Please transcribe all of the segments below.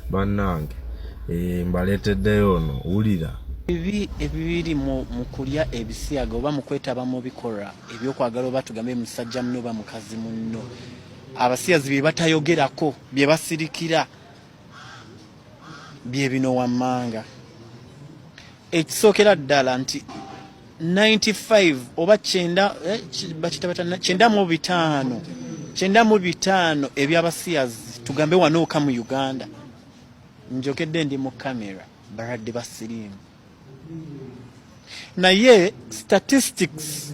Bannange eh, mbaleeteddeyo ono wulira. Ebibi ebiri mu kulya ebisiyaga oba mu kwetaba mu bikolwa ebyokwagala oba tugambe musajja munno oba mukazi munno, abasiyazi bye batayogerako, bye basirikira, bye bino wammanga. Ekisookera ddala nti 95 oba kyenda, eh, bakita batya, 95, 95 eby'abasiyazi tugambe wano oka mu Uganda, njogedde ndi mu kamera, balwadde ba siriimu. Naye statistics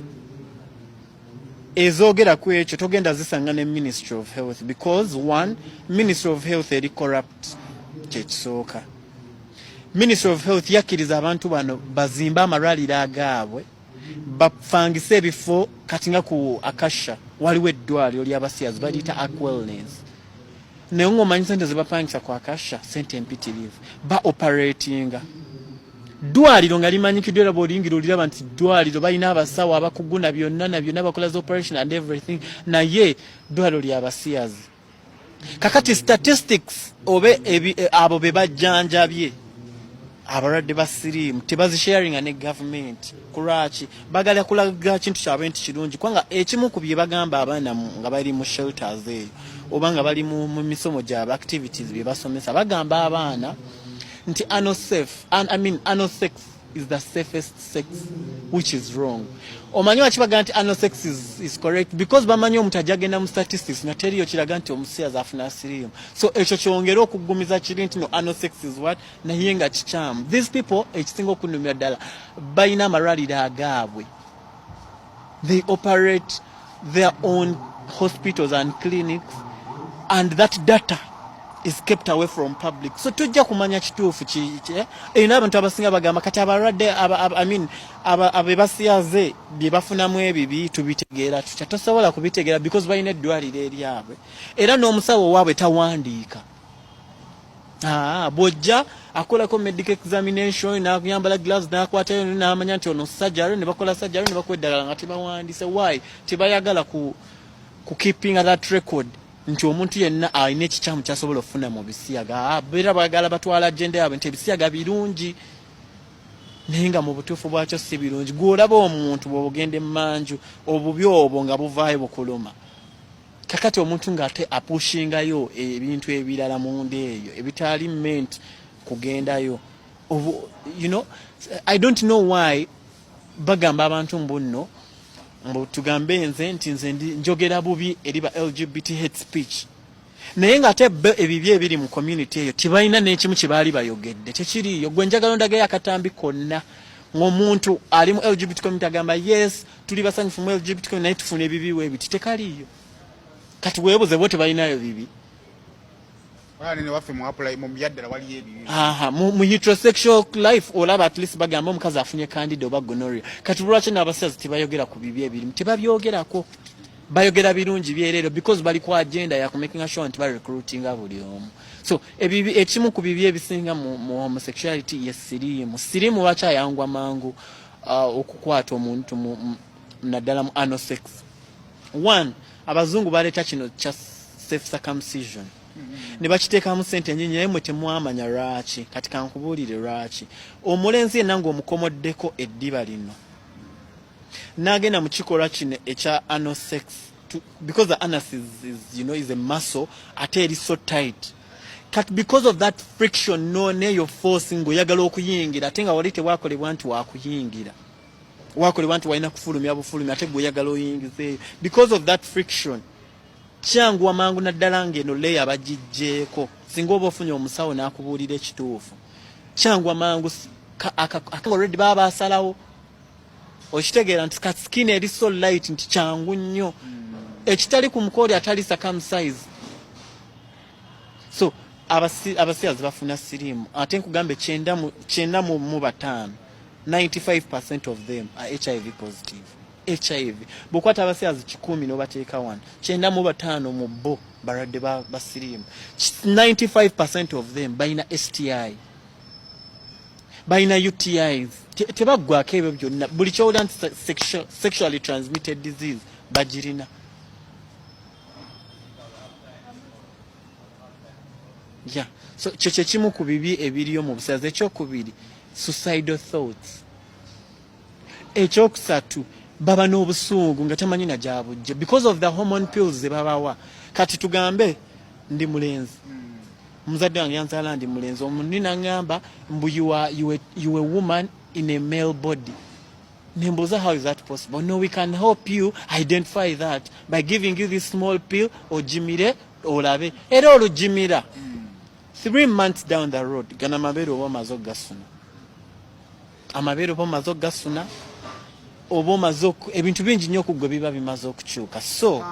ezoogera ku ekyo togenda zisanga ne Ministry of Health, because one, Ministry of Health eri corrupt. Kyekisooka, Ministry of Health yakkiriza abantu bano bazimbe amalwaliro agaabwe, bafangise ebifo. Kati nga ku Akasha waliwo eddwaliro ly'abasiyazi baliyita Ark Wellness, naye ng'omanyi sente zebapangisa ku Akasha sente empitirivu. Ba operatinga ddwaliro nga limanyikiddwa, era bw'olingira oliraba nti ddwaliro, balina abasawo abakugu na byonna na byonna, bakola za operation and everything, naye ddwaliro lyabasiyazi. Kakati statistics oba abo be bajjanjabye abalwadde ba siriimu tebazisharinga ne gavumenti. Kulwaki? Bagala kulaga kintu kyabwe nti kirungi, kubanga ekimu ku bye bagamba abaana nga bali mu shelters eyo oba nga bali mu misomo gyabwe, activities bye basomesa, bagamba abaana nti anal safe, I mean, anal sex is the safest sex, which is wrong. Omanyi waki bagamba nti anal sex is correct? Because bamanyi omuntu ajja agenda mu statistics nga teriyo kiraga nti omusiyazi afuna siriimu. So ekyo kyongere okuggumiza kiri nti no, anal sex is what, naye nga kikyamu. These people, ekisinga okunumira ddala, balina amalwaliro agaabwe. They operate their own hospitals and clinics, and that data is kept away from public, so tujja kumanya kituufu. Erina abantu abasinga bagamba kati abalwadde, I mean, abebasiyaze bye bafunamu ebibi tubitegeera tutya? Tosobola kubitegeera because balina eddwaliro eryabwe, era n'omusawo waabwe tawandiika. Bw'ojja akolako medical examination, nakuyambala gloves, nakwatayo namanya nti ono surgery, ne bakola surgery, ne bakuwa eddagala nga tebawandiise. Why? Tebayagala ku keeping that record nti omuntu yenna alina ekikyamu kyasobola okufuna mu bisiyaga. Beera bagala batwala agenda yaabwe nti ebisiyaga birungi, naye nga mu butuufu bwakyo si birungi. Gw'olaba omuntu bw'ogenda emmanju, obubi obwo nga buvaayo bukuluma. Kakati omuntu ng'ate apushingayo ebintu ebirala munda eyo ebitali meant kugendayo. I don't know why bagamba abantu mbu nno, mbu tugambe nze nti nze njogera bubi eri ba LGBT, hate speech, naye ng'ate bo ebibi ebiri mu community eyo tebalina n'ekimu kye baali bayogedde, tekiriiyo. Gwe njagala ondagayo akatambi konna ng'omuntu ali mu LGBT community agamba, "Yes, tuli basanyufu mu LGBT community, naye tufuna ebibi weebiti." Tekaliiyo. Kati weebuze, bo tebalinayo bibi? Nene waffe mu apply mu byaddala waliyo ebibi. Aha, mu heterosexual life olaba at least bagamba omukazi afunye candida oba gonorrhea. Kati lwaki n'abasiyazi tebayogera ku bibi ebirimu? Tebabyogerako, bayogera birungi byereero because bali ku agenda ya kumakinga sure nti barecruitinga buli omu. So ebibi, ekimu ku bibi ebisinga mu homosexuality ye siriimu. Siriimu lwaki ayangwa mangu okukwata omuntu naddala mu anal sex? One, abazungu baleeta kino kya safe circumcision ne bakiteekamu sente nyingi, naye mwe temwamanya lwaki. Kati kankubuulire lwaki. Omulenzi yenna ng'omukomoddeko eddiba lino n'agenda mu kikolwa kino ekya anal sex, because the anus is a muscle ate eri so tight. Kati because of that friction, no neyo force ng'oyagala okuyingira, ate nga wali tewakolebwa nti wakuyingira, wakolebwa nti walina kufulumya bufulumya, ate gwe oyagala oyingizeeyo, because of that friction kyanguwa mangu, naddala ng'eno leeya bagijjeeko. Singa oba ofunye omusawo n'akubuulira ekituufu, kyanguwa mangu. Already baba basalawo, okitegeera nti ka skin eri so light nti kyangu nnyo, ekitali ku mukooli atali circumcised. So abasiyazi bafuna siriimu. Ate nkugambe, 95, 95% of them are HIV positive. HIV, bw'okwata abasiyazi 100 n'obateeka wano, 95 mu bo balwadde ba siriimu. 95% of them balina STI, balina UTIs. Tebaggwako ebyo byonna. Buli kyowulira nti sexually transmitted disease bagirina. Yeah. So kyo kyekimu ku bibi ebiriyo mu busazi. Ekyokubiri, suicidal thoughts. Ekyokusatu, baba n'obusungu nga tamanyi na gyabujja because of the hormone pills ze babawa. Kati tugambe ndi mulenzi, muzadde wange yanzaala ndi mulenzi, omuntu naŋŋamba mbu you are a woman in a male body. Nembuuza, "How is that possible?" "No, we can help you identify that by giving you this small pill, ogimire olabe." Era olugimira, 3 months down the road, gana amabeere oba omaze okugasuna, amabeere oba omaze okugasuna, oba omaze ebintu bingi nnyo okuggwe biba bimaze okukyuka. So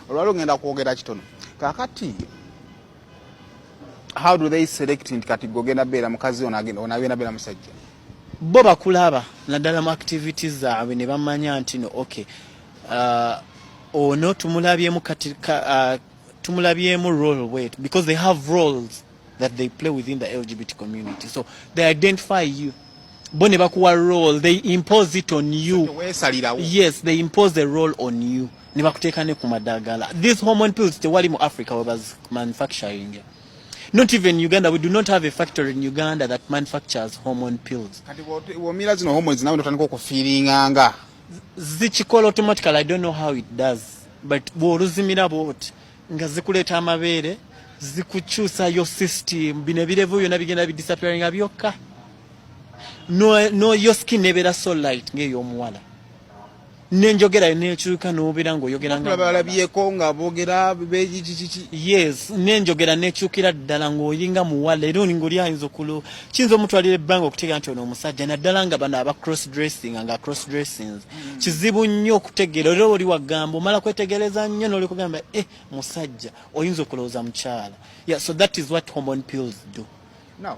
Olwali ogenda kwogera kitono. Kakati how do they select nti kati gwe ogenda beera mukazi, ono agenda beera musajja? Bo bakulaba naddala mu activities zaabwe ne bamanya nti no, okay, ono tumulabyemu kati tumulabyemu role wait, because they have roles that they play within the LGBT community. So they identify you, bo ne bakuwa role, they impose it on you. Weesalirawo? Yes, they impose the role on you ne bakuteeka ne ku madagala. These hormone pills, tewali mu Africa we manufacturing, not even Uganda. We do not have a factory in Uganda that manufactures hormone pills. Kati bw'omira zino hormones, nawe notandika okufeelinganga? Zikikola automatically. I don't know how it does, but bw'oluzimira bwoti nga zikuleeta amabeere, zikukyusa your system, bino ebirevu byonna bigenda bidisappearinga byokka. No, your skin nebeera so light ng'ey'omuwala, n'enjogera nekyuka, n'obeera ng'oyogera nga Balabyeko nga boogera bekikiki? Yes, n'enjogera nekyukira ddala ng'oyinga muwala, era oli ng'oli ayinza okulo kiyinza omutwalira ebbanga okutegeera nti ono omusajja, naddala nga bano aba cross dressing, nga cross dressings kizibu nnyo okutegeera. Era oli wagamba omala kwetegereza nnyo n'oli kugamba, "Eh, musajja," oyinza okulowooza mukyala. Yeah, so that is what hormone pills do. Now